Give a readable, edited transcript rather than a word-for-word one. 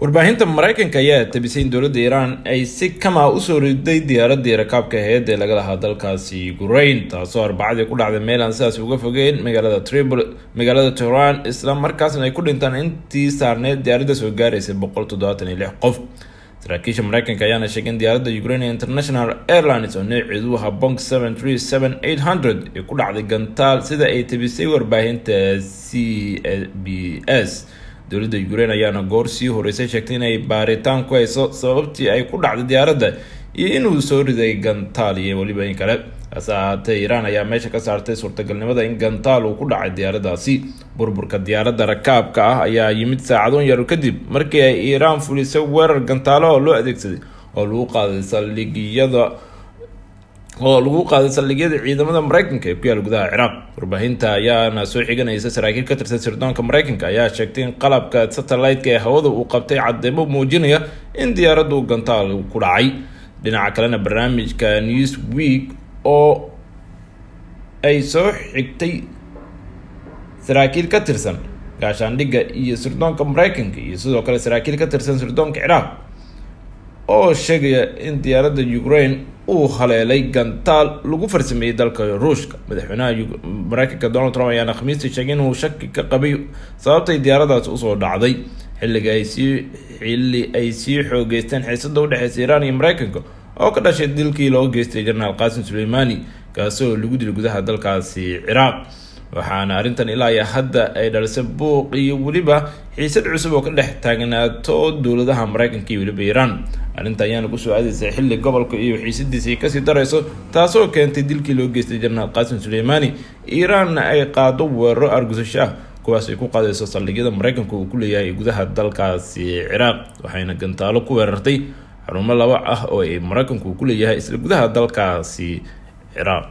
Warbaahinta Mareykanka ayaa tabisay in dowladda Iiraan ay si kama usoo riday diyaaradii rakaabka aheyd ee laga lahaa dalkaasi Ukraine, taasoo Arbacadii ku dhacday meel aan sidaas uga fogeyn magaalada Tripoli, magaalada Tehran, isla markaasna ay ku dhintaan intii saarneyd diyaaradda soo gaaraysay 176 qof. Saraakiisha Mareykanka ayaana sheegay in diyaaradda Ukraine International Airlines oo nooceedu ahaa Boeing 737-800 ee ku dhacday gantaal, sida ay tabisay warbaahinta CBS. Dowladda Ukraine ayaana goor sii horeysay sheegtay inay baaritaan ku hayso sababtii ay ku dhacday diyaaradda iyo inuu soo riday gantaal iyo weliba in kale. Hase ahaatee, Iiraan ayaa meesha ka saartay suurtagalnimada in gantaal uu ku dhacay diyaaraddaasi. Burburka diyaaradda rakaabka ah ayaa yimid saacadoon yar kadib markii ay Iiraan fulisay weerar gantaalo oo loo adeegsaday oo lagu qaaday saldhigyada ciidamada Mareykanka ee ku yaala gudaha Ciraaq. Warbaahinta ayaana soo xiganaysa saraakiil ka tirsan sirdoonka Mareykanka ayaa sheegtay in qalabka satellite-ka ee hawada uu qabtay cadeymo muujinaya in diyaaraddu gantaal ku dhacay. Dhinaca kalena, barnaamijka Newsweek oo ay soo xigtay saraakiil ka tirsan gaashaandhigga iyo sirdoonka Mareykanka iyo sidoo kale saraakiil ka tirsan sirdoonka Ciraaq oo sheegaya in diyaaradda Ukraine uu haleelay gantaal lagu farsameeyey dalka Ruushka. Madaxweynaha Mareykanka Donald Trump ayaana Khamiistii sheegay inuu shaki ka qabay sababtay diyaaraddaasi usoo dhacday, xilli ay sii xoogeysteen xiisada udhexeysa Iiraan iyo Mareykanka oo ka dhashay dilkii loo geystay Jenaraal Qaasim Suleymaani, kaasi oo lagu dilay gudaha dalkaasi Ciraaq. Waxaana arrintan ilaa iyo hadda ay dhalisay buuq iyo weliba xiisad cusub oo ka dhex taagnaato dowladaha Mareykanka iyo weliba Iiraan. Arrinta ayaana kusoo aadaysay xilli gobolka iyo xiisadiisa ay kasii darayso, taasoo keentay dilkii loo geystay Jenaraal Qaasim Suleymaani, Iiraanna ay qaado weeraro argusasho ah, kuwaas ay ku qaadayso saldhigyada Mareykanka uu ku leeyahay gudaha dalkaasi Ciraaq. Waxayna gantaalo ku weerartay xarumo laba ah oo ay Mareykanku ku leeyahay isla gudaha dalkaasi Ciraaq.